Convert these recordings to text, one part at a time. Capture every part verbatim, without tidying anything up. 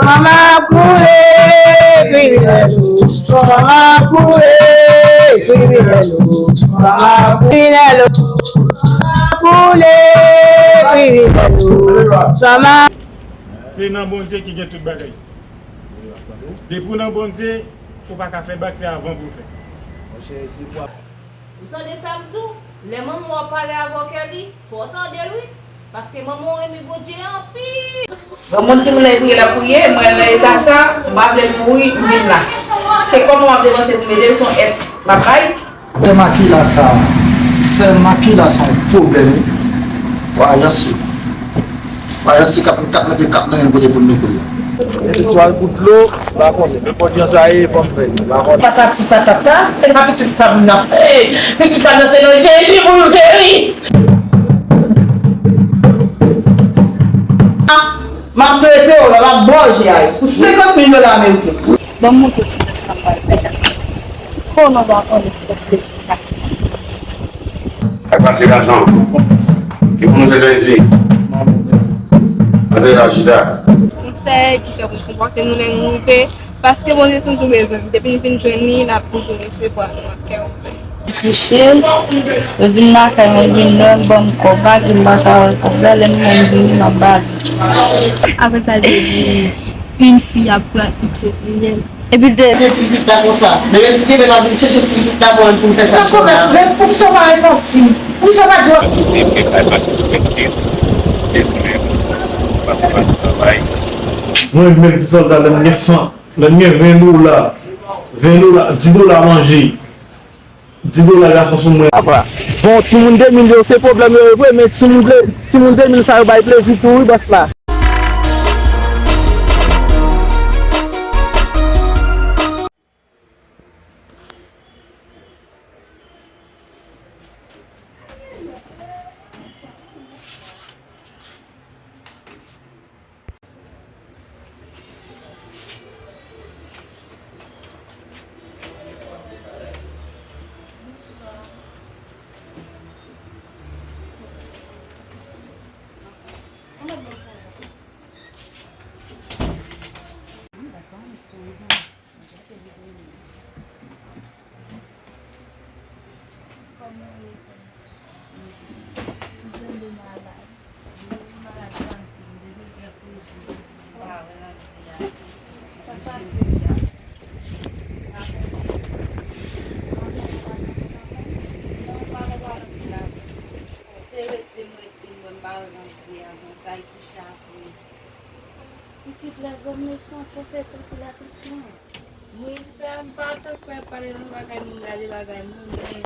Kòman koule kriminèl ou? Kòman koule kriminèl ou? Kòman kriminèl ou? Kòman koule kriminèl ou? Kòman Se nan Bondye ki gen tout bagay. Depi w nan Bondye, ou pa ka fè batya avan pou w fè. Ou tande sa m di w? Lè manman w ap pale avè w, Kelly, fò w tande l wi. Paske manman w renmen Bondye anpil. Bon, moun timoun nan priye, l ap priye, mwen nan eta sa, m pa vle l mouri, m vin la. Se kòman m ap depanse pou m ede l, se yon èt m ap bay. Sè Makila sa, sè Makila sa yon pwoblèm wi. Wa, Jansi. Wa, Jansi k ap, k ap mete, k ap mete kote pou l mete l. Etwal kout dlo, m pa konnen. Nenpòt jan sa ye, fò m fè l. M pa konnen. Patati patata, e pa pitit pa m nan. Hey, pitit pa m nan se nan Jezi pou l geri. Ah, m ap trete w la, m ap ba w je a yo. Pou senkant mil dola ameriken. Ban m montre w ti nèg sa m pral fè a. Konnen w pa konnen ki fè plezi sa. Sa k pase gason? Ki moun ou bezwen di? Antre la, chita. Konsèy, kijan pou konpòte nou lè nou rive, paske Bondye toujou bezwen nou. Depi nou vin jwenn li, n ap toujou resevwa nou ak kè ouvè. Kouche, yo vin lakay mwen, vin lè m ban m kòb la, gen m pa ka wè kòb la, lè m wè m vini, m ap ba li. Apre sa, yo di, une fille a pris X L. Epi de. Te ti pitit la konsa. Demen si Kebe pa vin chèche ti pitit la pou mwen pou m fè sa. Sa kòmè, lè pou sa pa repanti. Pou sa pa di. Mwen menm ti sòlda lè m gen san, lè m gen ven dola, ven dola, dis dola manje. Dis dola gason sou mwen. Apa, bon, timoun de mil yo, se pwoblèm yo ye vre, men timoun de, timoun de mil sa yo bay plezi tou, wi, bòs la. Kòman w ye frè m? M tande malad. M te malad tann si m te gen kèk jou m pa wè nan vi a. Sa k pase? Non, m pa gen pale anpil avè l. Se rete m rete m wè m pa wè nan vi a konsa ki chase. Pitit, lèzòm mechan, fò fè anpil atansyon. Wi, m fè, m pa t kwè pale nan bagay moun, gade bagay moun, men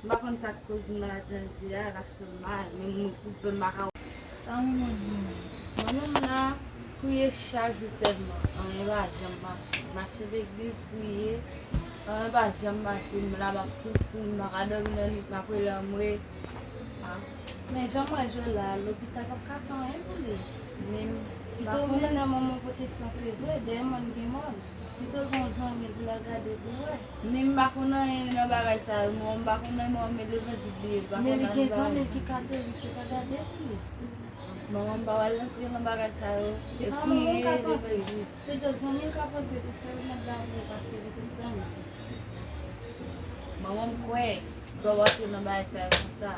m pa konn sa k koz m nan etranje a, l ap fè m mal, men moun koupè m pa ka. Sa manman di m? Manman m la, priye chak jou sèlman, anyen pa janm mache. Mache legliz, priye, anyen pa janm mache. M la, m ap soufri, m pa ka dòmi nan nwit, m ap rele anmwe. Ah. Men jan m wè Jola, lopital p ap ka fè anyen pou li. Men m pa konnen. Pito w mennen manman pwotestan, se vre, dèyè mòn gen mòn. Pito l gen yon zanmi l pou l al gade pou l wè. Men m pa konn anyen nan bagay sa yo, mwen m pa konn anyen, mwen men levanjil li ye, m pa konn anyen nan bagay sa. Men li gen zanmi l ki katolik, yo ka gade pou li. Manman m pa pral rantre nan bagay sa yo. E priye, levanjil. Se de zanmi l k ap rantre pou fè remèd la pou li, paske li te sèl. Manman m kwè. Dwa w antre nan bagay sa yo konsa.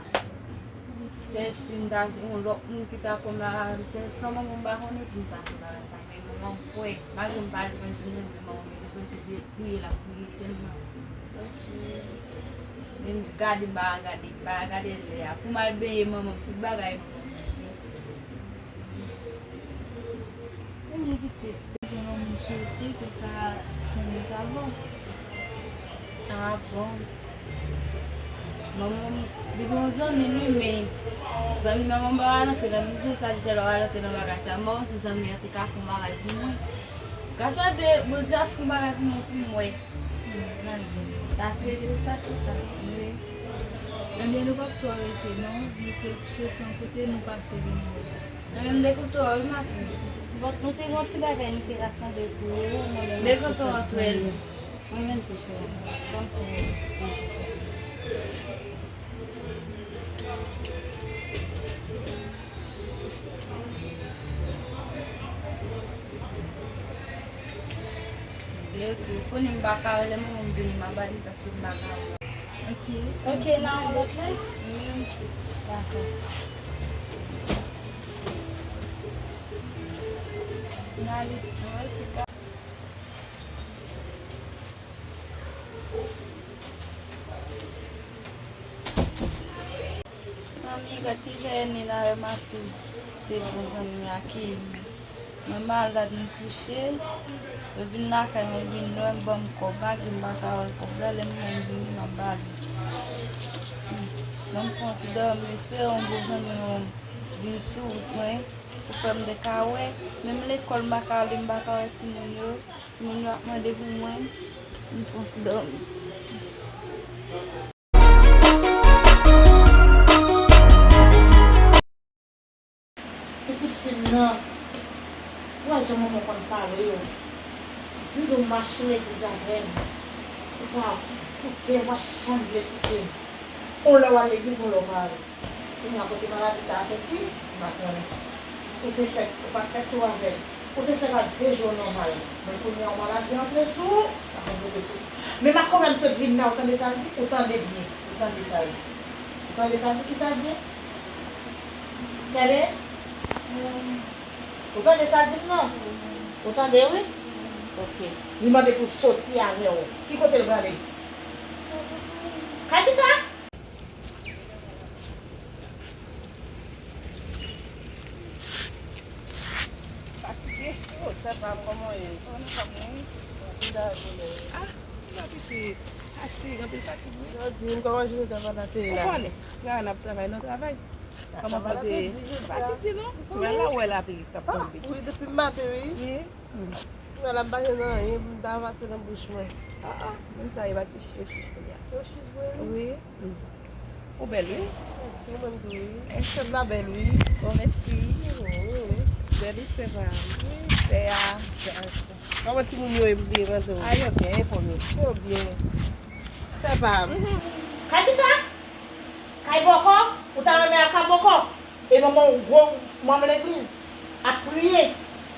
Se si m ta yon lòt moun ki ta konn la, se san manman m pa konnen pou m ta fè bagay sa. Men manman m kwè, malgre m pa levanjil mwen, men manman m levanjil li, priye l ap priye sèlman. Men m gade m pa gade, m pa gade lè a. Pou m al benyen manman m, tout bagay manman m. Ebyen pitit, se yon moun sou wout li ke w ka fè nèg avè w. Ah bon. Manman m, li gen yon zanmi li, men zanmi manman m pa rantre nan, m di w sa deja, l pa rantre nan bagay sa. M pa konn si zanmi an te ka fè yon bagay pou mwen. Ka chwazi, Bondye ap fè yon bagay pou mwen, pou mwen. Nan di. Ta swete sa, se sa. Wi. Ebyen, nou p ap twò rete, non. Nou te soti yon kote, nou pase vin la. Mwen menm, m te kontan wè w wi, matant. Bon, nou te gen yon ti bagay nou te rasanble pou ou, mwen menm. M te kontan wè w tou, Eli. Mwen menm tou, cheri. Bon, cheri. Yo tou, kounye m pa ka rele manman m vini, m a ba li paske m pa ka wè. Ok. Ok, nan yon lòt lè? Wi. Dakò. N ale. Ok. Zanmi, gad kijan Eni avè Matou te bon zanmi akeyi mwen. Mwen malad, m kouche, yo vin lakay mwen, vin wè m, ban m kòb, malgre m pa ka wè kòb la, lè m wè m vini, m ap ba li. Hmm. Ban m fè yon ti dòmi, espere yon bon zanmi mwen vin sou wout mwen, pou fè m te ka wè. Menm lekòl, m pa ka ale, m pa ka wè timoun yo. Timoun yo ap mande pou mwen, m fè yon ti dòmi. Pitit fi m nan, ou wè jan manman konn pale yo. M di w mache legliz avè m. Ou pa koute, ou pa janm vle koute. On lè w al legliz, on lè w pa ale. Kounye a kote maladi sa a soti, m pa konnen. Ou te fèt, ou pa t fèt tou avè l. Ou te fèt ak de je w nòmal. Men kounye a yon maladi antre sou ou, pa konn kote sou. Men m ap konvenn m sot vin la, ou tande sa l di? Ou tande byen, ou tande sa l di. Ou tande sa l di, kisa l di? Tande? Ou tande sa l di m nan? Ou tande wi? Ok. Li mande pou l soti avè w. Ki kote l prale? Kay kisa? Fatige? Oh, sa pa m, kòman w ye? Kòman w ye? Ah, m ap pitit. Fatig, anpil fatig, wi. Jodi, m kòman jounen travay la te ye la? Ou konnen, travay n ap travay, nan travay. Kòman kote? Pa titi non. Men la wè lapli t ap tonbe. Wi, depi maten, wi. Wi. Wè la, m pa jwenn anyen pou m ta pase nan bouch mwen. Ah, ah, moun sa yo pa ti chich, yo chich kounye a. Yo chich vre, wi. Wi. Ou bèl, wi. Mèsi, ou menm tou, wi. Sèt la bèl, wi. Bon, mèsi. Wi, wi. Bèl, wi, sè pa m. Wi, sè a. Kòman timoun yo ye pou bliye mwen tou? A, yo byen, e fanmi? Yo byen. Sè pa m. Ka di sa? Kay bòkò, ou ta renmen al ka bòkò? E manman w gwo manm legliz ap priye,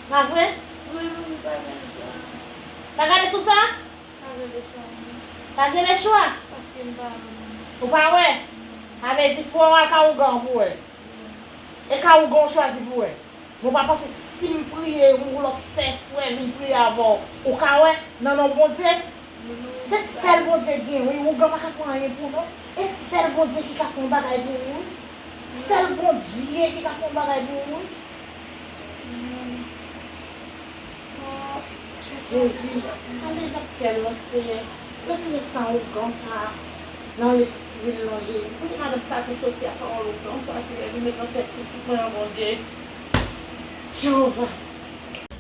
pa vre? Wi, wi, wi, pa gen lechwa. Pa gade sou sa? Pa gen lechwa, non. Pa gen lechwa? Paske m pa wè. Ou pa wè? Non. Sa vle di fò w al ka ougan pou wè. Wi. E ka ougan w chwazi pou wè. Mwen pa panse si m priye, yon lòt sè, frè vin priye avè w, ou ka wè nan non Bondye? Se sèl Bondye gen, wi, ougan pa ka fè anyen pou ou, non. E sèl Bondye ki ka fè yon bagay pou ou, wi. Sèl Bondye ki ka fè yon bagay pou ou, wi. Jezi, ale nan kè l, non, Seyè. Retire san ougan sa a nan lespri l, non, Jezi. Kote madanm sa a te soti ak pawòl ougan sa a, Seyè, vin met nan tèt pitit mwen an, Bondye. Jewova.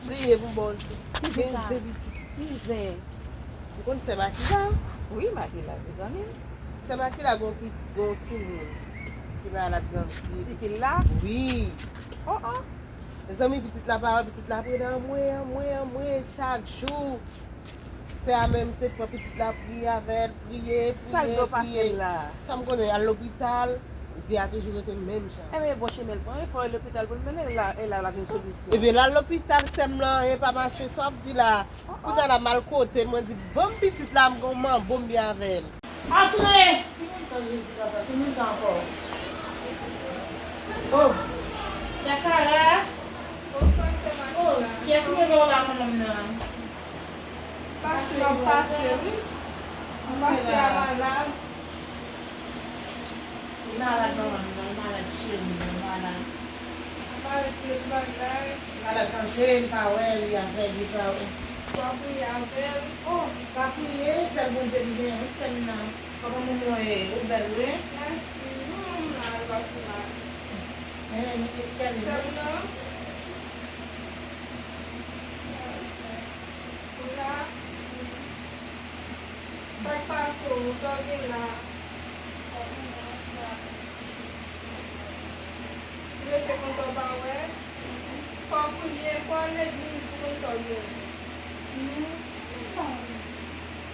Bliye pou m ba w zen. Ki zen sa? Zen pitit. Ki zen? Ou konn sè Makila? Wi, Makila, se zanmi m. Sè Makila gon pi-, gon timoun ki malad nan zye. Ti fi l la? Wi. Oh, oh. Mezanmi, pitit la pa wè, pitit la ap rele anmwe, anmwe, anmwe, chak jou. Sè a menm, se pran pitit la, priye avè l, priye, priye, priye. Sa k do pase l la? Sa m konnen, al lopital, zye a toujou rete menm jan. Enben, bon chemen l pran, wi, fò e lopital pou l mennen l la, e la l ap gen solisyon. Ebyen, l al lopital, sè m lan, anyen pa mache, sa w ap di la? Kounye a l ap mal kote l, mwen di, ban m pitit la, m gon manbo m byen avè l. Antre! Ki moun sa, Jezi, papa? Ki moun sa ankò? Oh, sè Kara? Bonswa, sè Makila. Oh, kiyès ki rele w la, manman m nan? Pase, m ap pase, wi. M pase a malad. Li malad, manman m nan, li malad, cheri m nan, li malad. Li malad, cheri m, bagay. Li malad nan je, li pa wè, li avèg, li pa wè. W a priye avè l. Oh, pa priye, sèl Bondye m gen, wi, sè m nan. Kòman manman w ye? Ou bèl, wi. Mèsi. Non, m la, l pa pi mal. Men, men, men, kèl li? Sè m nan. Ou la? Sa k pase w? Sa w gen la? Ou rete konsa w pa wè? Fò w priye, fò w al legliz pou konn sa w gen.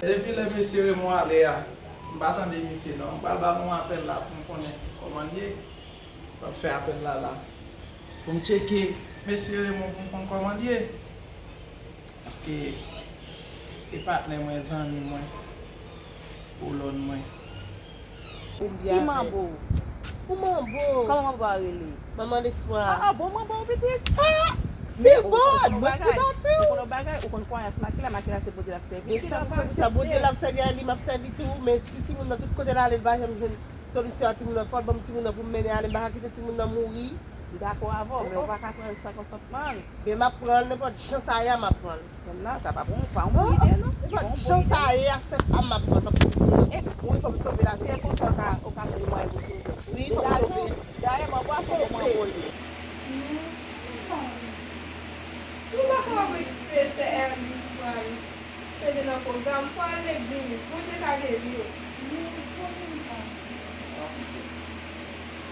Depi lè mesye Raymond ale a, m pa tande misye non. M pral ba nou apèl la pou m konnen kòman l ye. M ap fè apèl la la. Pou m tcheke mesye Raymond pou m konn kòman l ye. Paske Se patnè mwen, zanmi mwen, kolòn mwen. Ki manbo? Ou manbo? Kòman manbo a rele? Manman Lespwa. Ah, ah, bon manbo, pitit. Ah! Se bon! Mwen kou dati w. Ou konn bagay, ou konn kwayans Makila, Makila se Bondye l ap sèvi. Men sa, sa Bondye l ap sèvi a li, m ap sèvi tou. Men si timoun nan tout kote l ale, l pa janm jwenn solisyon a timoun nan, fò l ban m timoun nan pou m mennen ale, m pa ka kite timoun nan mouri. M dakò avè w, men ou pa ka pran l san konsantman l. Men m ap pran l, nenpòt jan sa ye a, m ap pran l. Sèm nan, sa pa bon, pa yon bon ide, non. Nenpòt jan sa ye a, sèm pa m ap pran l, m ap kite timoun nan. Wi, fò m sove lavi. Se konsa w ka, ou ka fè mwayen pou sove. Wi, fò m sove. Dayè, manbo a se bon manbo l ye. Ou pa ka okipe sè Èvin pou pral. Mete nan pwogram, fò al legliz, Bondye ka geri w.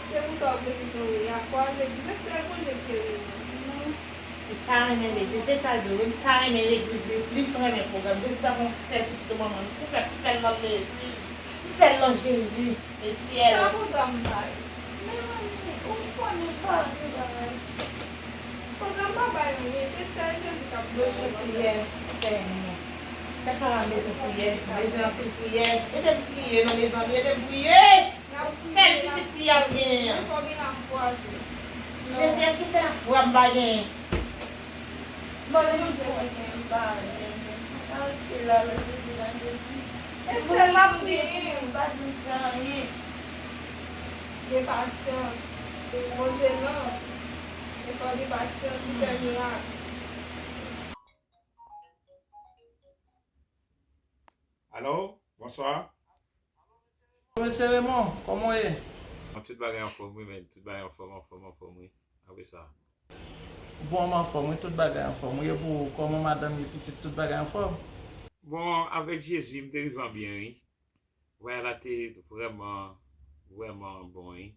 Se pou sa w vle ki jan w ye a, fò al legliz, se sèl Bondye k geri w. Li pa renmen legliz, se sa l di w wi, li pa renmen legliz, li plis renmen pwogram. Jezi pa gen yon sèl pitit ou manman, pou fè, pou fè l nan legliz, pou fè l nan Jezi. Lesyèl. Sa pwogram bay? Men manmi, ou konnen pa gen bagay. Pwogram pa bay anyen, se sèl Jezi k ap bay. Bezwen priyè, sè mwen. Sè Fara bezwen priyè, bezwen anpil priyè. Ede m priye non mezanmi, ede m priye. Yon sèl pitit fi a m genyen an. Men fò gen lafwa tou. Jezi, èske se lafwa m pa genyen? Mwen menm mwen pa renmen. Arete la, lè Jezi la, Jezi. E sèl m ap priye pou mwen, m pa di m fè anyen. Gen pasyans. Bondye lan. E fò gen pasyans, li fè mirak. Alo, bonswa. Mesye Raymond, kòman w ye? Bon, tout bagay anfòm wi, men tout bagay anfòm, anfòm, anfòm wi. Apre sa. Bon, m anfòm wi, tout bagay anfòm wi. E pou ou, kòman madanm ye, pitit, tout bagay anfòm? Bon, avèk Jezi, m te rive an byen wi. Vwayaj la te vrèman, vrèman bon wi.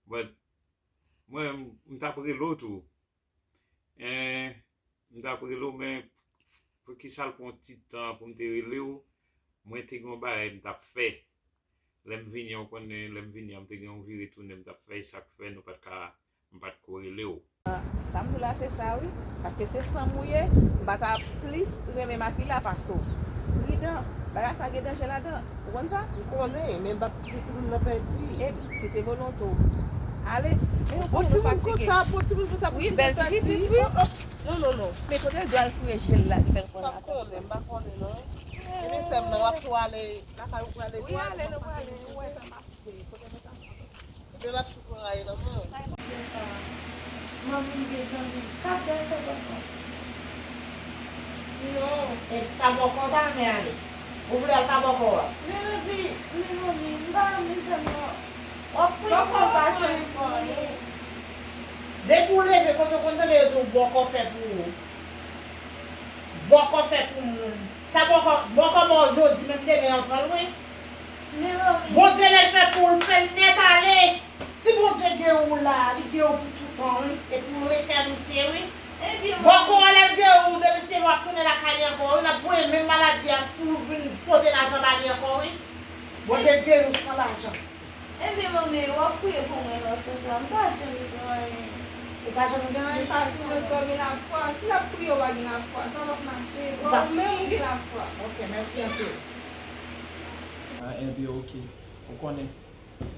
But, mwen, m t ap rele w tou. En, m t ap rele w, men poukisa l pran yon ti tan pou m te rele w? Mwen te gen yon bagay m t ap fè. Lè m vini an, ou konnen, lè m vini an, m te gen yon vire tounen m t ap fè, e sa k fè nou pa t ka, m pa t ko rele w. Sa m di w la, se sa wi. Paske se san m ou ye, m pa ta plis renmen Makila pase w. Pridan, bagay sa gen danje ladan. Ou konn sa? M konnen, men m p ap kite timoun nan pèdi. Epi, si se volonte w, ale. Men ou konnen nou fatige. Pou timoun konsa, pou timoun konsa, pou timoun pèdi. Non, non, non. Men kote l dwe al fouye je l la, li fè l konnen. M pa konnen, m pa konnen non. Ebyen sè m nan, w ap tou ale lakay ou prale. Wi, ale, nou prale, nou wè sa m ap fè. Kote nou ta pran? Ebyen l ap tou pran rayi nan men w. Manmi m gen zanmi, Katia, e pa bòkò? Non. E pa bòkò w ta renmen ale? Ou vle al pa bòkò a? Men epi, men manmi, m pa renmen fè non. W ap priye pou mwen, pa janm fè anyen. Depi w leve, kote w konn tande yo di w bòkò fè pou ou? Bòkò fè pou moun. Sa bòkò, bòkò ba w jodi, menm demen an pran l wi. Men manmi. Bondye lè l fè pou w, l fè l nèt ale. Si Bondye geri w la, li geri w pou toutan wi, e pou letènite wi. Bòkò a lè l geri w, demen se w ap tounen lakay li ankò wi, l ap voye menm maladi a pou l vin pote lajan ba li ankò wi. Bondye geri w san lajan. Ebyen manmi, w ap priye pou mwen nan tan sa, m pa janm gen anyen. Ou pa janm gen anyen? Gen pasyans, fò w gen lafwa. Si l ap priye, w pa gen lafwa, sa p ap mache. Fò ou menm ou gen lafwa. Ok, mèsi anpil. Ah, ebyen, ok. Ou konnen,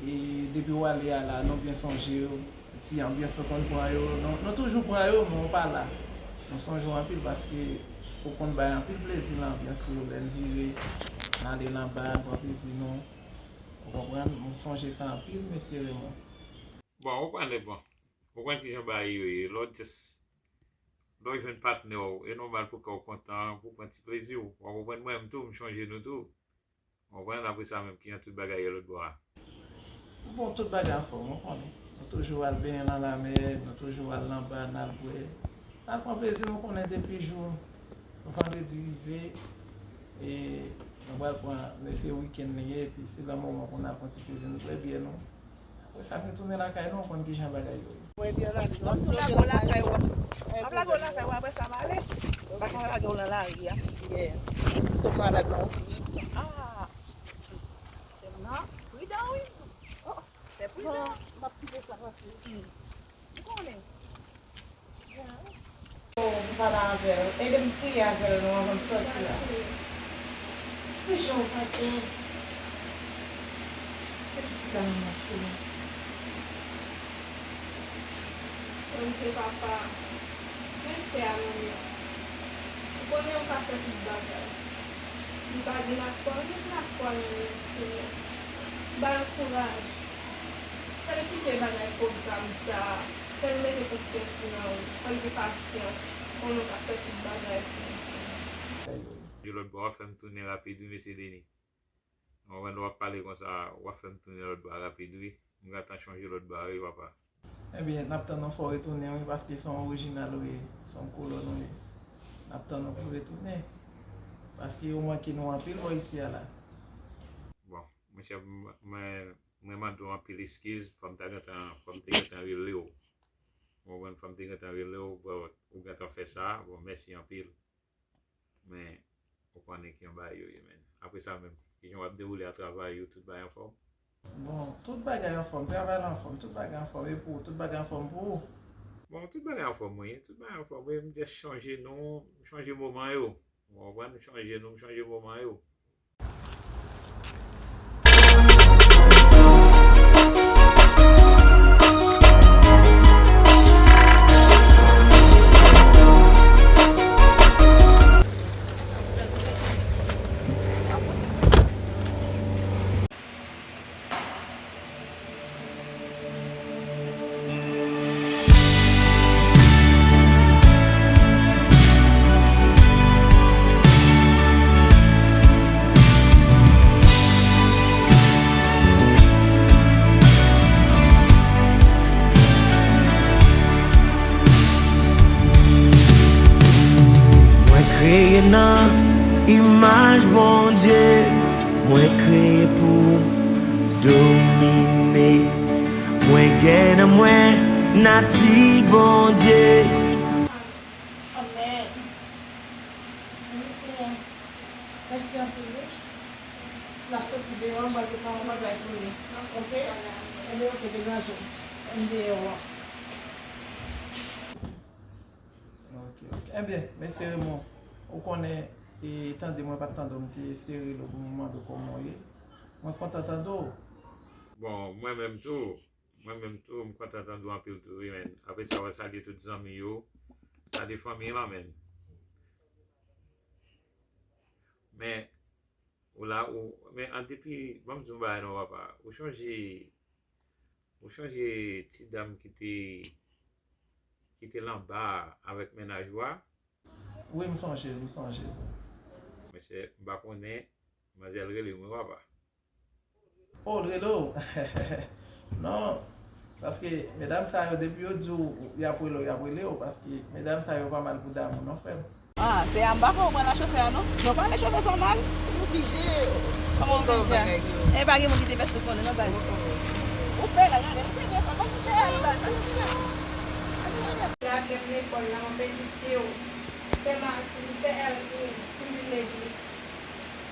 e depi w ale a la, nou byen sonje w. Ti anbyans nou konn pran yo, nou, nou toujou pran yo, men w pa la. Nou sonje w anpil paske ou konn bay anpil plezi nan anbyans yo. Lè n vire, n ale nan ba, n pran plezi nou. Ou konprann? M sonje sa anpil, mesye Raymond. Bon, ou konnen, bon. Ou konn kijan bagay yo ye. Lè w just, lè w jwenn patnè w, e nòmal pou kè w kontan, pou w pran ti plezi w. Ou konprann? Mwen menm tou, m chonje nou tou. Ou konprann? Apre sa menm, kijan tout bagay ye lòt bò a? Bon, tout bagay anfòm, ou konnen. Nou toujou al benyen nan lamè, nou toujou al nan ba, n al bwè. N al pran plezi, nou konnen depi jou vandredi rive, e nou pral pran, men se wikenn li ye, epi se nan moman pou n al pran ti plezi nou, bwè byè nou. Apre sa, n retounen lakay nou, ou konn kijan bagay yo ye. Bwè byè n ale. W ap tou lage w lakay ou. W ap lage w lakay ou, apre sa m ale. M pa ka lage w nan lari a. Yeah. Tou malad la, wi. Ah. Sè m nan pridan wi. Oh, fè pridan. M ap kite sa pase. M konnen. M pale avè l. Ede m priye avè l non, anvan m sòti la. Ki jan w va, Jan? E pitit la menm, Senyè? Bondye papa, men sè a nan men w. Ou konnen m ka fè tout bagay. M pa gen lafwa, men lafwa nan men w, Senyè. Ba yo kouraj. Fè l kite bagay pwogram sa a. Fè l mete konfyans li nan ou. Fè l gen pasyans. Konnen w ka fè tout bagay pou li, Senyè. Yo lòt bò a fè m tounen rapid wi, mesye Denis. Mwen wè lè w ap pale konsa, w ap fè m tounen lòt bò a rapid wi. M gentan chonje lòt bò a wi, papa. Ebyen, n ap tann ou fò w retounen wi, paske se yon orijinal ou ye, se yon kolòn ou ye. N ap tann ou pou w retounen. Paske yo manke nou anpil bò isi a la. Bon, monchè, m, mwen, mwen mande w anpil eskiz, fò m ta gentan, fò m te gentan rele w. Ou konprann, fò m te gentan rele w, bon, ou gentan fè sa, bon, mèsi anpil. Men, ou konnen ki jan bagay yo ye, men. Apre sa menm, ki jan w ap dewoule a travay ou, tout bagay anfòm? Bon, tout bagay anfòm, travay la anfòm, tout bagay anfòm, e pou ou, tout bagay anfòm pou ou? Bon, tout bagay anfòm, wi, tout bagay anfòm, wi, m just chanje non, m chanje moman yo. Ou konprann? M chanje non, m chanje moman yo. Mwen kreye nan imaj Bondye, mwen kreye pou domine. Mwen gen nan mwen nati Bondye. Amèn. Wi, Senyè. Mèsi anpil, wi. N ap soti deyò, m pral prepare yon bagay pou li. Oke? Enben, oke, degaje w. M deyò an. Oke, oke. Enben, mesye Raymond, ou konnen, e, tande mwen pa t tande w, m te eseye rele w pou m mande w kòman w ye. Mwen kontan tande w. Bon, mwen menm tou, mwen menm tou, m kontan tande w anpil tou, wi, men. Apre sa, w salye tout zanmi yo, salye fanmi an, men. Men, ou la, ou, men an depi, ban m di w yon bagay non, papa. Ou chonje, ou chonje ti dam ki te, ki te lan ba a avèk mennaj ou a? Wi, m sonje l, m sonje l. Mesye, m pa konnen, manzèl rele m wi, papa. Oh, l rele w? Non, paske medam sa yo, depi yo di w y ap rele w, y ap rele w, paske medam sa yo pa mal pou damou non, frè m. Ah, se a m pa fè w pran la chofè a non. Non, pa le chofè fè w mal. Ou oblije. Kòman w oblije a? E pa gen moun ki te vès tou konnen non, baz. Ou fè la, gade, ou fè byen fò, pa kite a nou, baz. Lage m lekòl la, m ap edike w. Sè Matou, sè Elvin, ki vin legliz.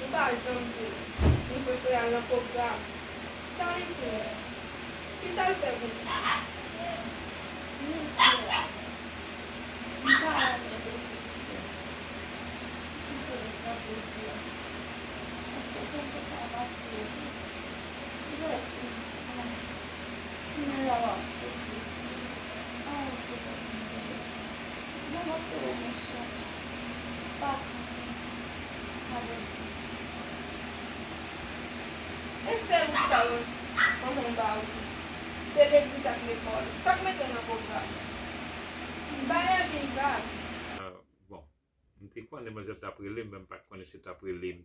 Ou pa janm vin. Nou prefere al nan pwogram. Sa li di menm? Kisa l fè pou nou? Li di, m pa renmen legliz yo. M vle l pran plezi a. Paske konn se pa maten yo. Li di, ah, men la w ap soufri. Ah, se pa pou m tande sa. Bon, m ap peye yon chans. Pa konnen. Malezi. E sèl wout sa yo manman w ba ou? Se legliz ak lekòl. Sa k mete w nan pwogram? M pa Elvin vag. Ah, bon, m te konnen manzèl t ap rele m, men m pa t konnen si l t ap rele m.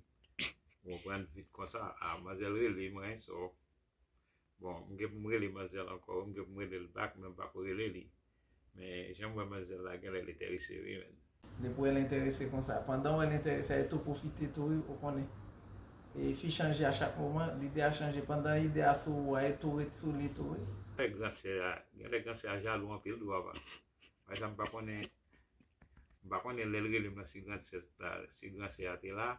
Ou konprann, vit konsa. Ah, manzèl rele m, wi, so. Bon, m gen pou m rele manzèl ankò, m gen pou m rele l back, men m pako rele li. Men jan m wè manzèl la, genlè l enterese wi, men. Depi w wè l enterese konsa, pandan w wè l enterese a, e tou pwofite tou wi, ou konnen. E fi chanje a chak moman, lide a chanje, pandan ide a sou ou a, e tou ret sou li tou wi. Genlè gran sè a, genlè gran sè a jalou anpil tou, papa. Pa egzanp, m pa konnen, m pa konnen lè l rele m nan, si gran sè, si gran sè a te la,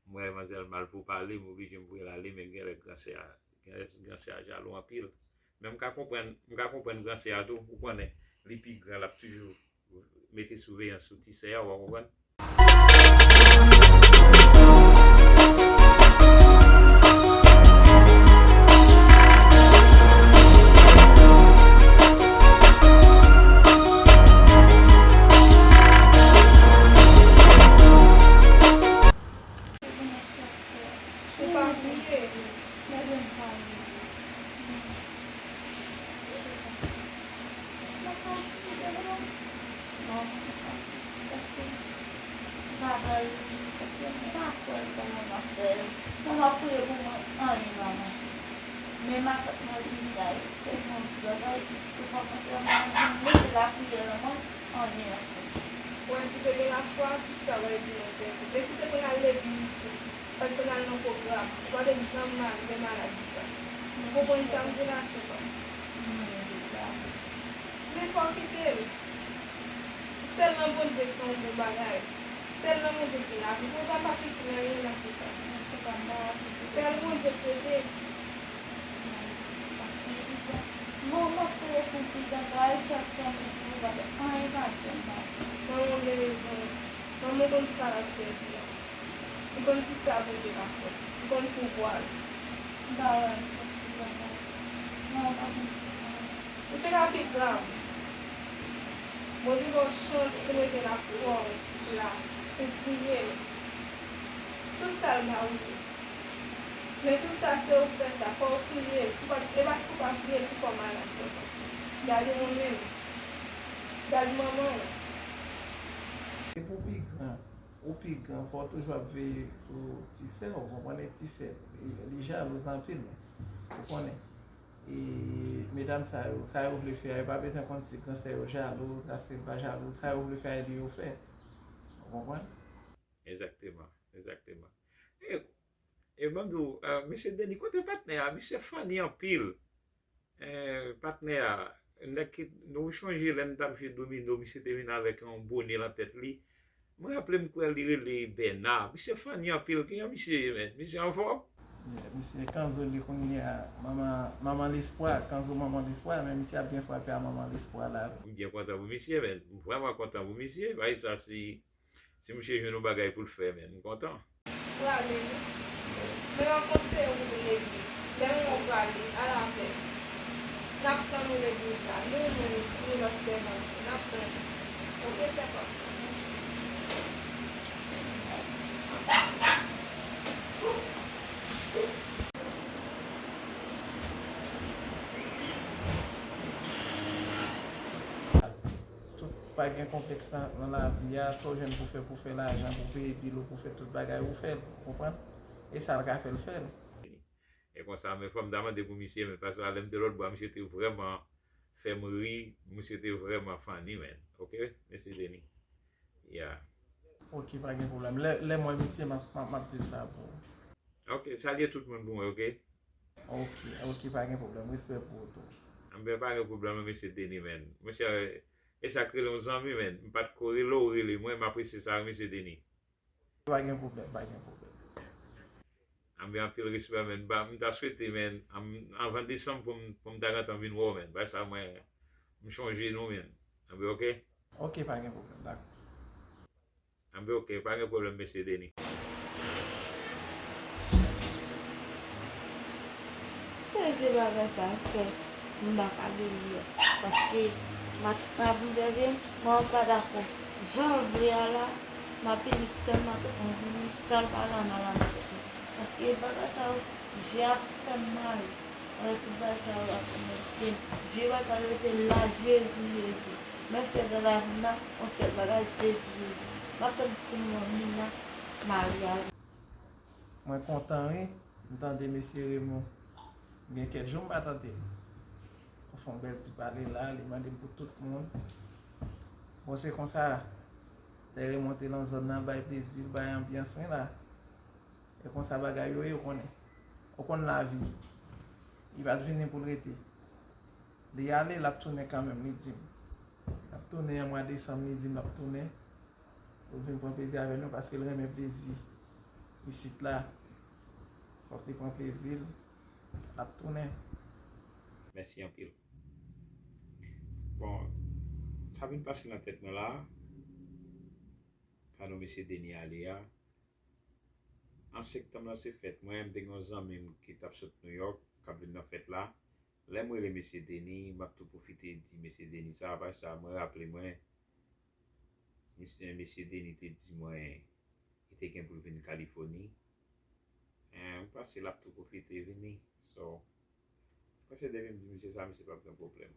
m wè manzèl mal pou pale, m oblije m voye l ale, men genlè gran sè a, genlè gran sè a jalou anpil. Men m ka konprann, m ka konprann gran sè a tou, ou konnen, li pi gran, l ap toujou mete souveyans sou ti sè a, w a konprann? Sa mwen ap fè. Mwen ap priye pou mwen, anyen pa mache. Men matant mwen vin la, li te fè yon ti bagay, li pa panse mwen vin leve lapriyè lan mwen, anyen ap fè. Wè, si w te gen lafwa, tout sa w ap di mwen fè. E si w te konn al legliz tou, pa t konn al nan pwogram, ou pa t janm mal, gen maladi sa. Ou konprann sa m di la, se pa. Men fò w kite l. Sèl nan Bondye ki fè yon bon bagay. Sèl nan Bondye ki lavi. Pwogram pa fèt nan anyen nan ki sa. Sèl Bondye k rete. Manman pou yo konpli bagay, chak swa mwen pou yo bagay, anyen pa janm mache. Manman gen rezon. Manman konn sa l ap sèvi a. Li konn kisa Bondye ka fè. Li konn pouvwa l. M pa wè m chak ki bagay. Manman pa konn sa. Ou te ka pi grav. Bondye ba w chans pou mete lafwa w la, pou priye l. Tout sa l ba ou ye. Men tout sa se ou k fè sa, fò w priye. Si w pa, e paske w pa priye ki fè w malad konsa. Gade mwen menm. Gad manman w. Depi w pi gran, ou pi gran, fò w toujou ap veye sou ti sè w, ou konprann, e ti sè, li, li jalouz anpil, ou konnen. E medam sa yo, sa yo vle fè a, yo pa bezwen konn si gran sè yo jalouz, a si l pa jalouz, sa yo vle fè a, e li yo fè. Ou konprann? Egzakteman, egzakteman. E, e ban m di w, eh, mesye Denis, kote patnè a? Misye funny anpil. Eh, patnè a, nèg ki, nou chonje lè n t ap jwe domino, misye te vin avèk yon bone lan tèt li. Mwen raple m kwè li rele Bèna. Misye funny anpil. Kijan misye ye, menn? Misye anfòm? Yeah, misye Kanzo li kounye a, manman, manman lespwa, Kanzo manman lespwa, men misye ap byen frape a manman lespwa la. M byen kontan pou misye, menn. M vrèman kontan pou misye. Bagay sa, si, si misye jwenn yon bagay pou l fè, menn, m kontan. Prale wi. Men m ap konseye w pou vin legliz. Lè m wè w prale, al avè m. N ap tann ou legliz la. Ni ou menm, ni lòt sèvant yo. N ap tann ou. Oke, sèvant? Tout, pa gen konplèks nan, nan lavi a, sa w jwenn pou fè, pou fè lajan, pou peye bil ou, pou fè tout bagay, ou fè l, ou konprann? E sa l ka fè, l fè l. E konsa, men fò m ta mande pou misye, men paske lè m te lòt bò a, misye te vrèman fè m ri, misye te vrèman funny, menn. Oke, mesye Denis? Yeah. Oke, pa gen pwoblèm. Lè, lè m wè misye, m ap, m ap, m ap di l sa pou ou. Oke, salye tout moun pou mwen, oke? Oke, oke, pa gen pwoblèm. Respè pou ou tou. Anben, pa gen pwoblèm, mesye Denis, menn. Monchè, e sa k rele yon zanmi, menn. M pa t ko rele w, ou rele mwen, m apresye sa, mesye Denis. Pa gen pwoblèm, pa gen pwoblèm. Anben, anpil respè, menn. Ba, m ta swete, menn, an-, anvan desanm pou m, pou m ta gentan vin wè w, menn. Bagay sa, mwen, m chonje nou, menn. Anben, oke? Oke, pa gen pwoblèm, dakò. Anben, oke, pa gen pwoblèm, mesye Denis. Se vye bagay sa fè m pa ka vini an. Paske matant mwen ap vin chèche m, mwen pa dakò. Jan l vle a la, m ap vini tann matant mwen vini, san l pa nan nan la m ap chèche m. Paske bagay sa yo, je ap fè m mal. Avèk tout bagay sa yo ap fè m mal. Vye bagay yo te la, Jezi, Jezi. Men sèl nan lavi m nan, yon sèl bagay, Jezi, Jezi. M ap tann pou mwen vini la, mari avè m. Mwen kontan wi, m tande mesye Raymond. Gen kèk jou m pa tande l. Ou fè yon bèl ti pale la, li mande m pou tout moun. Bon, se konsa, lè Raymond te nan zòn nan, bay plezi, bay anbyans wi la. E konsa bagay yo ye, ou konnen. Ou konn lavi. Li pa t vini pou l rete. Li ale, l ap tounen kanmenm, li di m. L ap tounen an mwa desanm, li di m l ap tounen. Pou l vin pran plezi avè nou, paske l renmen plezi isit la. Fòk li pran plezi l, l ap tounen. Mèsi anpil. Bon, sa vin pase nan tèt mwen la, pandan mesye Denis ale a. An septanm lan se fèt mwen, m te gen yon zanmi m ki t ap sot New York, k ap vin nan fèt la. Lè m rele mesye Denis, m ap tou pwofite di mesye Denis sa, paske sa, mwen raple mwen, mesye, mesye Denis te di mwen, li te gen pou l vin Kalifòni. Eh, m panse l ap tou pwofite vini. So, m panse depi m di misye sa, misye p ap gen pwoblèm.